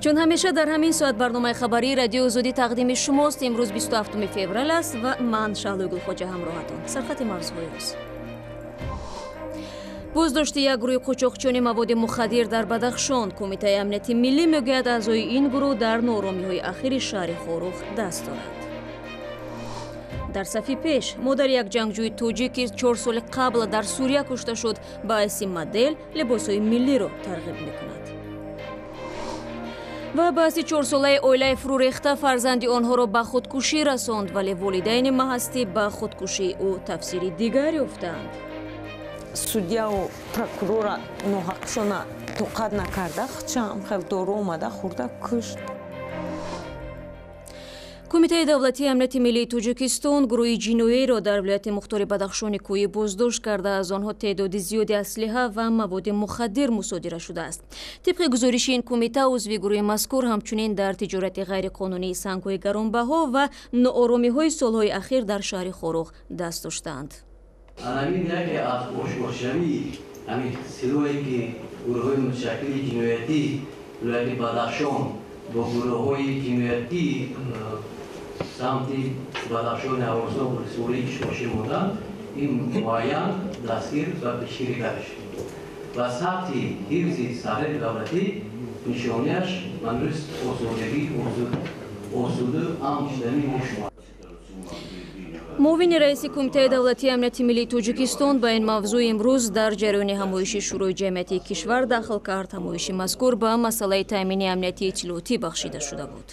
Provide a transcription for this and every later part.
Чун ҳамеша дар ҳамин соат барномаи хабарии Радиои Озодӣ тақдими шумост. Имрӯз 27 феврал аст ва ман, Шаҳлои Гулхоҷа, ҳамроҳатон. Сархати мавзӯъҳои рӯз: боздошти як гурӯҳи қочоқчиёни маводи мухаддир дар Бадахшон. Кумитаи амнияти миллӣ мегӯяд, аъзои ин гурӯҳ дар нооромиҳои ахири шаҳри Хоруғ даст доранд. Дар сафи пеш, модари як ҷангҷӯи тоҷик, ки 4 соли қабл дар Сурия кушта шуд, ба ҳайси модел либосҳои миллиро тарғиб мекунад. Ва баҳси чорсолаи оилаи фурӯрехта фарзанди онҳоро ба худкушӣ расонд, вале волидайни Маҳастӣ ба худкушии ӯ тафсири дигар ёфтаанд. Судьяву прокурора ноҳақшона тоқат накарда, худшам хел дору омада хӯрда, кушт. Кумитаи давлатии амнияти миллии Тоҷикистон гурӯҳи ҷиноиро дар вилояти мухтори Бадахшони Кӯҳӣ боздошт карда, аз онҳо теъдоди зиёди аслиҳа ва маводи мухаддир мусодира шудааст. Тибқи гузориши ин кумита, узви гурӯҳи мазкур ҳамчунин дар тиҷорати ғайриқонунии сангҳои гаронбаҳо ва нооромиҳои солҳои ахир дар шаҳри Хоруғ даст доштаанд. Ҳамин яке аз ошкоршавии ҳамин силоҳе, ки гурӯҳҳои муташаккили ҷиноятӣ вилояти Бадахшон бо гурӯҳҳои ҷиноятӣ самти Бадахшони Афғонистон рисолаи ишқошӣ монданд, ин муайян, дастгир ва пешгирӣ карда шуд ва сатҳи ҳифзи сарҳади давлатӣ нишонааш манрӯз осудагӣ, осуду амн шудани мо шумо. Муовини раиси Кумитаи давлатии амнияти миллии Тоҷикистон ба ин мавзӯъ имрӯз дар ҷараёни ҳамоиши Шӯрои ҷамъиятии кишвар дахл кард. Ҳамоиши мазкур ба масъалаи таъмини амнияти иттилоотӣ бахшида шуда буд.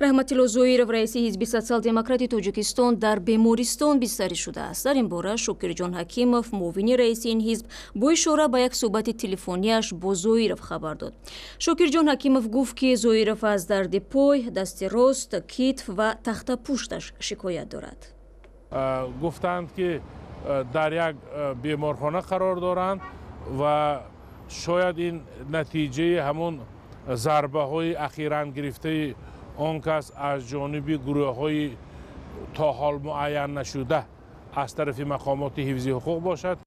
Раҳматилло Зоиров, раиси Ҳизби Социал-демократи Тоҷикистон, дар бемористон бистарӣ шудааст. Дар ин бора Шокирҷон Ҳакимов, муовини раиси ин ҳизб, бо ишора ба як суҳбати телефонияш бо Зоиров хабар дод. Шокирҷон Ҳакимов гуфт, ки Зоиров аз дарди пой, дасти рост, китф ва тахтапушташ шикоят дорад. Гуфтанд, ки дар як беморхона қарор доранд ва шояд ин натиҷаи ҳамун зарбаҳои ахиран гирифтаи он кас аз ҷониби гурӯҳҳои то ҳол муайян нашуда аз тарафи мақомоти ҳифзи ҳуқуқ бошад.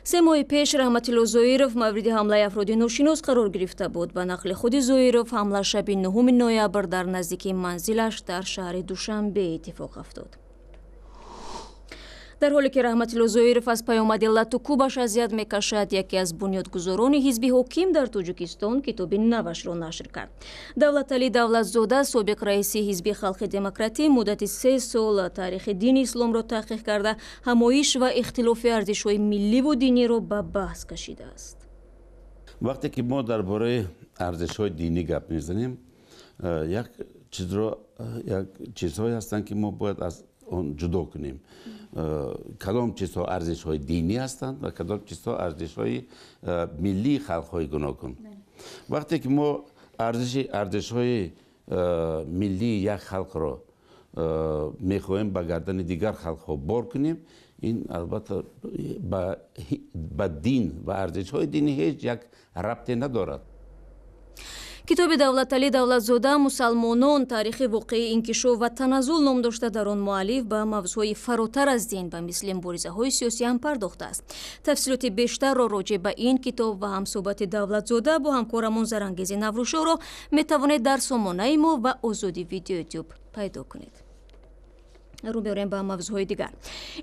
3 моҳи пеш Раҳматилло Зоиров мавриди ҳамлаи афроди ношинос қарор гирифта буд. Ба нақли худи Зоиров, ҳамла шаби 9 ноябр дар наздикии манзилаш дар шаҳри Душанбе иттифоқ афтод. Дар ҳоле ки Раҳматилло Зоиров аз паёмади лату кӯбаш азият мекашад, яке аз бунёдгузорони ҳизби ҳоким дар Тоҷикистон китоби навашро нашр кард. Давлаталӣ Давлатзода, собиқ раиси Ҳизби халқи демократӣ, муддати 3 сол таърихи дини исломро таҳқиқ карда, ҳамоиш ва ихтилофи арзишҳои милливу диниро ба баҳс кашидааст. Вақте ки мо дар бораи арзишҳои динӣ гап мезанем, як чизро, як чизҳое ҳастанд, ки мо бояд аз он ҷудо кунем: кадом чизҳо арзишҳои динӣ ҳастанд ва кадом чизҳо арзишҳои миллии халқҳои гуногун. Вақте ки мо арзишҳои миллии як халқро мехоҳем ба гардани дигар халқҳо бор кунем, ин албатта ба дин ва арзишҳои динӣ ҳеҷ як рабте надорад. Китоби Давлаталӣ Давлатзода «Мусалмонон: таърихи воқеии инкишоф ва таназзул» ном дошта, дар он муаллиф ба мавзӯъҳои фаротар аз дин, ба мисли муборизаҳои сиёсӣ ҳам пардохтааст. Тафсилоти бештарро роҷеъ ба ин китоб ва ҳамсӯҳбати Давлатзода бо ҳамкорамон Зарангези Наврӯзшоҳро метавонед дар сомонаи мо ва Озодӣ Видео Ютуб пайдо кунед. Рӯ меорем ба мавзӯъҳои дигар.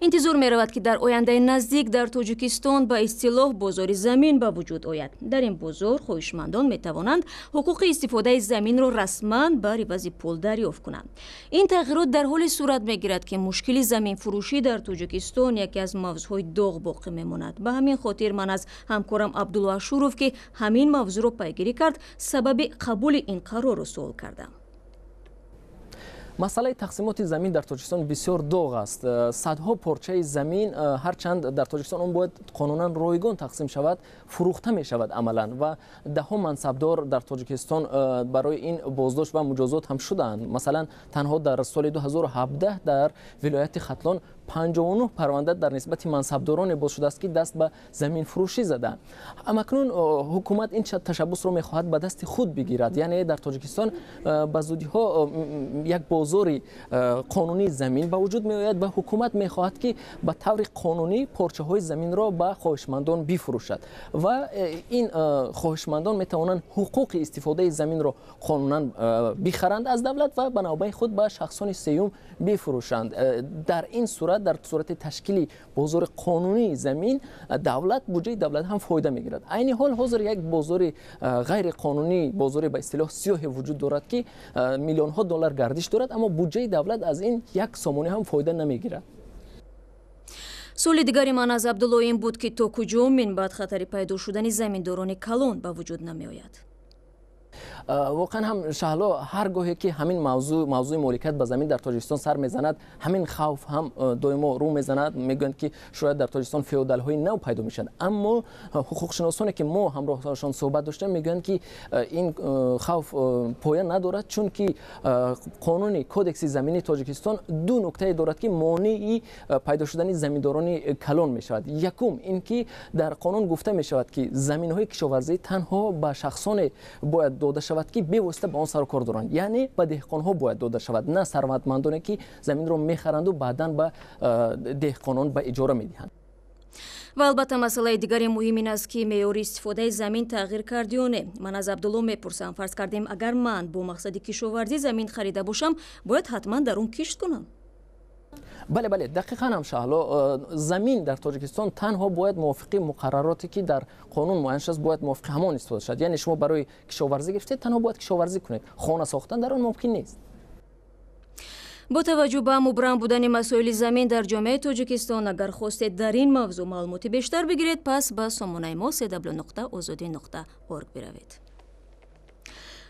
Интизор меравад, ки дар ояндаи наздик дар Тоҷикистон ба истилоҳ бозори замин ба вуҷуд ояд. Дар ин бозор хоҳишмандон метавонанд ҳуқуқи истифодаи заминро расман бар ивази пул дарёфт кунанд. Ин тағйирот дар ҳоле сурат мегирад, ки мушкили заминфурӯшӣ дар Тоҷикистон яке аз мавзӯъҳои доғ боқӣ мемонад. Ба ҳамин хотир ман аз ҳамкорам Абдулло Ашуров, ки ҳамин мавзӯъро пайгирӣ кард, сабаби қабули ин қарорро суол кардам. Масъалаи тақсимоти замин дар Тоҷикистон бисёр доғ аст. Садҳо порчаи замин, ҳарчанд дар Тоҷикистон он бояд қонунан ройгон тақсим шавад, фурӯхта мешавад амалан, ва даҳҳо мансабдор дар Тоҷикистон барои ин боздошт ва муҷозот ҳам шудаанд. Масалан, танҳо дар соли 2017 дар вилояти Хатлон 59 парванда дар нисбати мансабдороне боз шудааст, ки даст ба заминфурӯшӣ заданд. Амакнун ҳукумат ин ташаббусро мехоҳад ба дасти худ бигирад. Яъне дар Тоҷикистон ба зудиҳо як бозори қонунии замин ба вуҷуд меояд ва ҳукумат мехоҳад, ки ба таври қонунӣ порчаҳои заминро ба хоҳишмандон бифурӯшад ва ин хоҳишмандон метавонанд ҳуқуқи истифодаи заминро қонунан бихаранд аз давлат ва ба навбаи худ ба шахсони сеюм бифурӯшанд. Дар ин сурат, дар сурати ташкили бозори қонунии замин, давлат, буҷаи давлат ҳам фоида мегирад. Айни ҳол ҳозир як бозори ғайриқонунӣ, бозори ба истилоҳ сиёҳе вуҷуд дорад, ки миллионҳо доллар гардиш дорад, аммо буҷаи давлат аз ин як сомонӣ ҳам фоида намегирад. Суоли дигари ман аз Абдулло ин буд, ки то куҷо минбаъд хатари пайдо шудани заминдорони калон ба вуҷуд намеояд. Воқеан ҳам, Шаҳло, ҳар гоҳе ки ҳамин мавзӯъ, мавзӯи моликият ба замин дар Тоҷикистон сар мезанад, ҳамин хавф ҳам доимо рӯ мезанад. Мегӯянд, ки шояд дар Тоҷикистон феодалҳои нав пайдо мешаванд, аммо ҳуқуқшиносоне, ки мо ҳамроҳашон суҳбат доштем, мегӯянд, ки ин хавф поя надорад, чунки қонуни Кодекси замини Тоҷикистон ду нуктае дорад, ки монеи пайдо шудани заминдорони калон мешавад. Якум ин ки дар қонун гуфта мешавад, ки заминҳои кишоварзӣ танҳо ба шахсоне бояд дода шавад, ки бевосита ба он сару кор доранд, яъне ба деҳқонҳо бояд дода шавад, на сарватмандоне, ки заминро мехаранду баъдан ба деҳқонон ба иҷора медиҳанд. Ва албатта, масъалаи дигари муҳим ин аст, ки меъёри истифодаи замин тағйир кард ё не. Ман аз Абдулло мепурсам: фарз кардем, агар ман бо мақсади кишоварзӣ замин харида бошам, бояд ҳатман дар он кишт кунам? Бале, дақиқан ҳам, Шаҳло, замин дар Тоҷикистон танҳо бояд мувофиқи муқаррароте, ки дар қонун муайян шудааст, бояд мувофиқи ҳамон истифода шавад. Яъне шумо барои кишоварзӣ гирифтед, танҳо бояд кишоварзӣ кунед, хона сохтан дар он мумкин нест. Бо таваҷҷӯҳ ба мубрам будани масоили замин дар ҷомеаи Тоҷикистон, агар хостед дар ин мавзӯъ маълумоти бештар бигиред, пас ба сомонаи мо cw.ozodi.org биравед.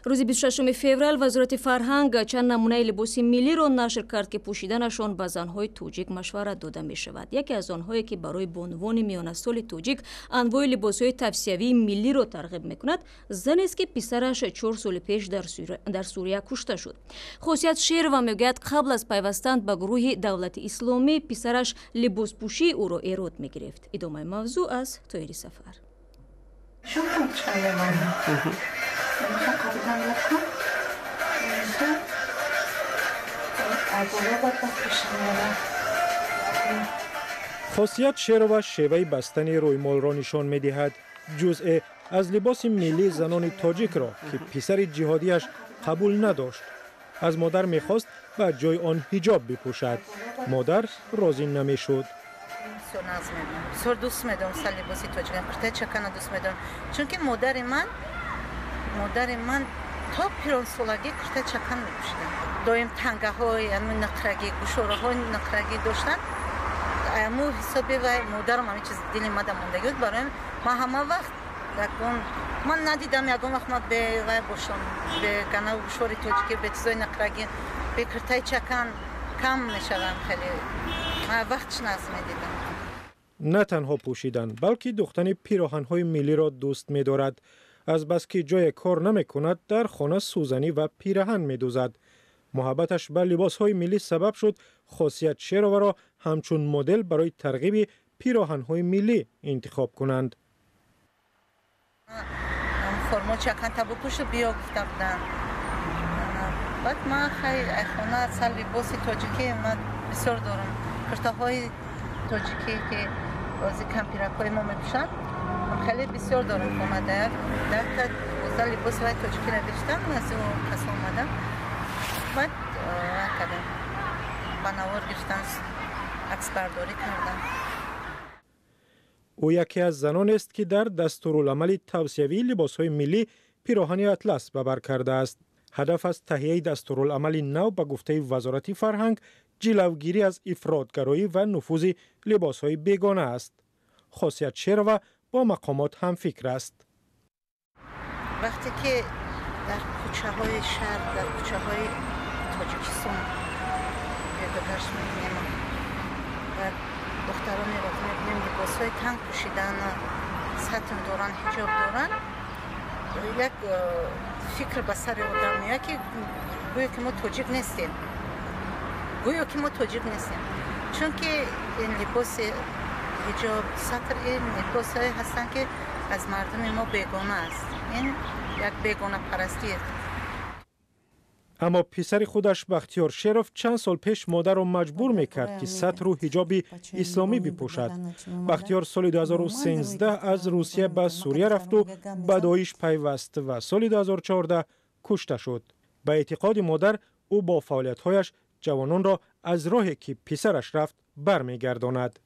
Рӯзи 26 феврал Вазорати фарҳанг чанд намунаи либоси миллиро нашр кард, ки пӯшиданашон ба занҳои тоҷик машварат дода мешавад. Яке аз онҳое, ки барои бонувони миёнасоли тоҷик анвои либосҳои тавсиявии миллиро тарғиб мекунад, занест, ки писараш 4 соли пеш дар Сурия кушта шуд. Хосият Шерова мегӯяд, қабл аз пайвастан ба гурӯҳи Давлати Исломӣ писараш либоспӯшии ӯро эрод мегирифт. Идомаи мавзӯъ аз Тоири Сафар. Хосият Шерова шеваи бастани рӯймолро нишон медиҳад, ҷузъе аз либоси миллии занони тоҷикро, ки писари ҷиҳодиаш қабул надошт. Аз модар мехост ба ҷои он ҳиҷоб бипӯшад. Модар розӣ намешуд. Бисёр дӯст медорам сар либоси тоҷикан, куртаи чакана дӯст медорам, чунки модари ман то пиронсолагӣ куртаи чакан мепӯшиданд. Доим тангаҳои нақрагӣ, гӯшораҳои нақрагӣ доштанд. Аму ҳисоби вай модарам ҳамин чиз дили мада мондагӣ буд. Барои ман ҳама вақт ягон ман надидам, ягон вақт ман бевай бошам, бе ганаву гӯшори тоҷикӣ, бе чизои нақрагӣ, бе куртаи чакан кам мешавам. Хеле ман вақтш наз медидам. На танҳо пӯшидан, балки духтани пироҳанҳои миллиро дӯст медорад. Азбаски ҷое кор намекунад, дар хона сӯзанӣ ва пираҳан медӯзад. Муҳаббаташ ба либосҳои миллӣ сабаб шуд, Хосият Шероваро ҳамчун модел барои тарғиби пироҳанҳои миллӣ интихоб кунанд. Формо чаканта бупӯшу биё, гуфта буданд. Баъд ман хай хона сар либоси тоҷикӣ ман бисёр дорам, куртаҳои тоҷикӣ, ки ози кампиракҳои мо мепӯшанд, хеле бисёр дорам хона. 10 та 12 либоси вай тоҷикиро гирифтам, аз ӯ кас омадам, баъд кардам, ба навор гирифтан, аксбардорӣ кардам. Ӯ яке аз занонест, ки дар дастуруламали тавсиявии либосҳои миллӣ пироҳани атлас ба бар кардааст. Ҳадаф аз таҳияи дастуруламали нав, ба гуфтаи Вазорати фарҳанг, ҷилавгирӣ аз ифротгароӣ ва нуфузи либосҳои бегона аст. Хосият Шерова бо мақомот ҳамфикр аст. Вақте ки дар кӯчаҳои шаҳр, дар кӯчаҳои Тоҷикистон гирдугашт мекунем ва духтаронеро мебинем, либосҳои танг пӯшидан, сатр доранд, ҳиҷоб доранд, як фикр ба сари одам меояд, ки гӯё ки мо тоҷик нестем, гӯё ки мо тоҷик нестем. Чунки ин либоси ҳиҷоб, сатр, ин либосҳое ҳастанд, ки аз мардуми мо бегона аст. Ин як бегонапарастӣ аст. Аммо писари худаш Бахтиёр Шеров чанд сол пеш модарро маҷбур мекард, ки сатру ҳиҷоби исломӣ бипӯшад. Бахтиёр соли 2013 аз Русия ба Сурия рафту ба Доиш пайваст ва соли 2014 кушта шуд. Ба эътиқоди модар, ӯ бо фаъолиятҳояш ҷавононро аз роҳе, ки писараш рафт, бармегардонад.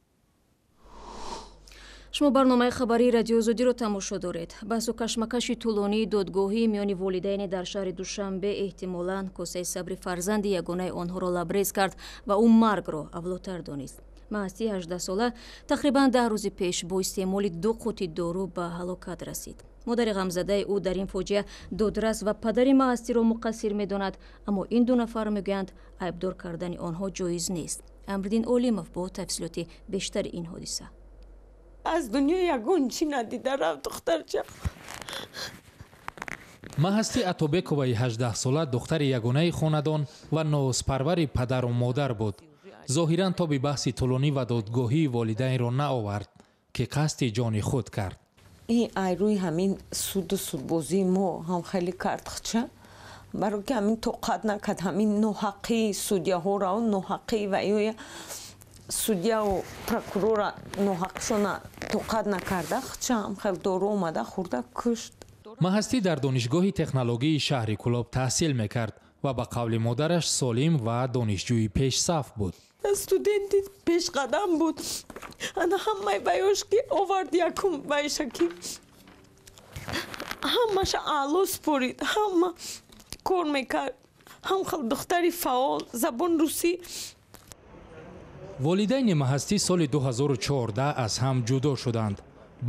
Шумо барномаи хабарии Радиои Озодиро тамошо доред. Баҳсу кашмакаши тӯлонии додгоҳӣ миёни волидайне дар шаҳри Душанбе эҳтимолан косаи сабри фарзанди ягонаи онҳоро лабрез кард ва ӯ маргро авлотар донист. Маҳастии 18сола тақрибан 10 рӯзи пеш бо истеъмоли ду қути дору ба ҳалокат расид. Модари ғамзадаи ӯ дар ин фоҷиа додрас ва падари Маҳастиро муқассир медонад, аммо ин ду нафар мегӯянд, айбдор кардани онҳо ҷоиз нест. Амриддин Олимов бо тафсилоти бештари ин ҳодиса. Аз дунё ягон чӣ надида рафт духтарча. Маҳастӣ Атобековаи 18сола духтари ягонаи хонадон ва нозпарвари падару модар буд. Зоҳиран тоби баҳси тӯлонӣ ва додгоҳии волидайнро наовард, ки қасди ҷони худ кард. Ин айрӯи ҳамин суду судбозии мо ҳам хеле кард хча, баро ки ҳамин тоқат накард, ҳамин ноҳаққии судяҳоро, ноҳаққии ва ё судяу прокурора ноҳақшона тоқат накарда, хча ҳам хел дору омада хӯрда кушт. Маҳастӣ дар Донишгоҳи технологии шаҳри Кӯлоб таҳсил мекард ва ба қавли модараш солим ва донишҷӯи пешсаф буд. Студенти пешқадам буд. Ана ҳамаи ваёш ки овард, якум вайша ки ҳамаша аъло спорид, ҳама кор мекард, ҳам хел духтари фаъол, забон русӣ. Волидайни Маҳастӣ соли 2014 аз ҳам ҷудо шуданд.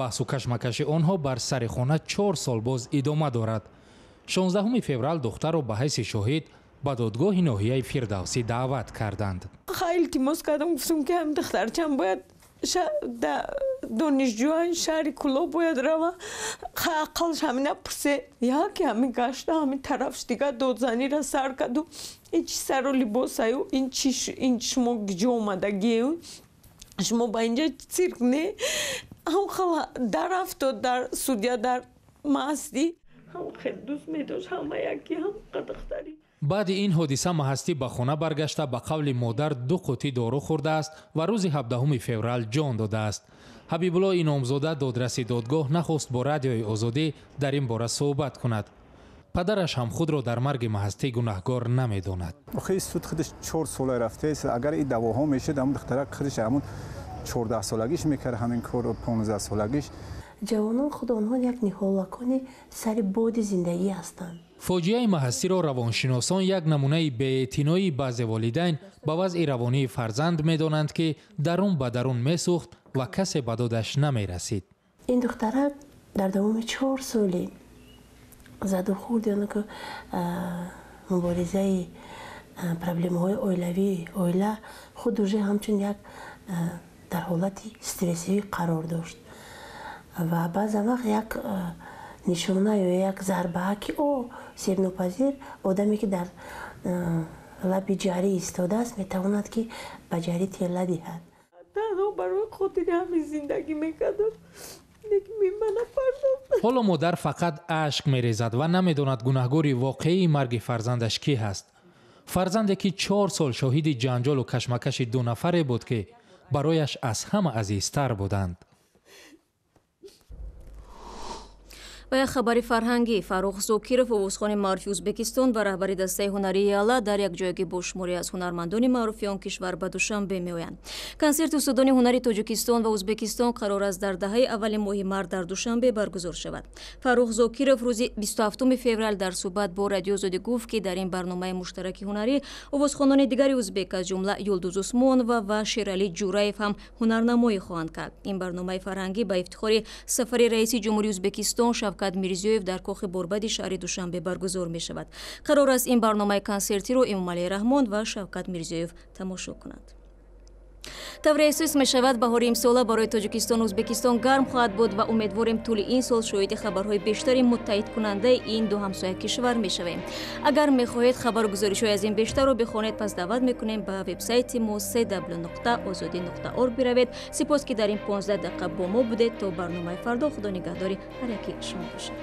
Баҳсу кашмакаши онҳо бар сари хона 4 сол боз идома дорад. 16 феврал духтарро ба ҳайси шоҳид ба додгоҳи ноҳияи Фирдавсӣ даъват карданд. Хай, илтимос кардам, гуфтам, ки ҳам духтарчам бояд донишҷӯян шаҳри Кӯлоб бояд рава, ақалш ҳамина пурсе. Яке ҳамин гашта, ҳамин тарафш дига додзанира сар карду: ин чи сару либосаю, ин чи, ин шумо гиҷо омадагиею, шумо ба инҷа цирк не? Ҳам хела дарафтод дар судя, дар Маҳастӣ ҳам хел дӯст медошт ҳама яки, ҳам духтари. Баъди ин ҳодиса Маҳастӣ ба хона баргашта, ба қавли модар ду қутӣ дору хӯрдааст ва рӯзи 17 феврал ҷон додааст. Ҳабибулло Иномзода, додраси додгоҳ, нахост бо Радиои Озодӣ дар ин бора суҳбат кунад. Падараш ҳам худро дар марги Маҳастӣ гунаҳгор намедонад. Охи, суд худаш 4 сола рафтааст. Агар ин даъвоҳо мешуд, ҳамун духтарак худаш ҳамун 14солагиш мекард ҳамин корро, 15солагиш. Ҷавонон худ онҳо як ниҳолакони сари боди зиндагӣ ҳастанд. Фоҷиаи Маҳастиро равоншиносон як намунаи беэътиноии баъзе волидайн ба вазъи равонии фарзанд медонанд, ки дарун ба дарун месӯхт ва касе ба додаш намерасид. Ин духтарак дар давоми 4 соли задухӯрд, ёне ки муборизаи проблемаҳои оилавӣ, оила худ уже ҳамчун як дар ҳолати стрессивӣ қарор дошт ва баъзан вақт як нишона ё як зарбаа, ки о себнопазир одаме, ки дар лаби ҷарӣ истодааст, метавонад, ки ба ҷарӣ тела диҳад. Танҳо барои хотири ҳамин зиндагӣ мекардам, лекин мемана пардохт. Ҳоло модар фақат ашк мерезад ва намедонад, гунаҳгори воқеии марги фарзандаш кӣ ҳаст, фарзанде ки 4 сол шоҳиди ҷанҷолу кашмакаши ду нафаре буд, ки барояш аз ҳама азизтар буданд. Ва як хабари фарҳангӣ. Фаррух Зокиров, овозхони маъруфи Ӯзбекистон ва раҳбари дастаи ҳунарии Яла, дар якҷоягӣ бо шуморе аз ҳунармандони маъруфи он кишвар ба Душанбе меоянд. Консерти устодони ҳунари Тоҷикистон ва Ӯзбекистон қарор аст дар даҳаи аввали моҳи март дар Душанбе баргузор шавад. Фаррух Зокиров рӯзи 27 феврал дар суҳбат бо Радиои Озодӣ гуфт, ки дар ин барномаи муштараки ҳунарӣ овозхонони дигари ӯзбек, аз ҷумла Юлдуз Усмонова ва Шералӣ Ҷураев, ҳам ҳунарнамоӣ хоҳанд кард. Ин барномаи фарҳангӣ ба ифтихори сафари раиси ҷумҳурии Ӯзбекистон Шавкат Мирзиёев дар кохи Борбади шаҳри Душанбе баргузор мешавад. Қарор аст ин барномаи консертиро Эмомалӣ Раҳмон ва Шавкат Мирзиёев тамошо кунанд. Тавре эҳсос мешавад, баҳори имсола барои Тоҷикистону Ӯзбекистон гарм хоҳад буд ва умедворем, тӯли ин сол шоҳиди хабарҳои бештари муттаҳидкунандаи ин ду ҳамсоя кишвар мешавем. Агар мехоҳед хабару гузоришҳои аз ин бештарро бихонед, пас даъват мекунем, ба вебсайти мо cw.ozodi.org биравед. Сипос, ки дар ин 15 дақиқа бо мо будед. То барномаи фардо, худо нигаҳдори ҳар яки шумо бошад.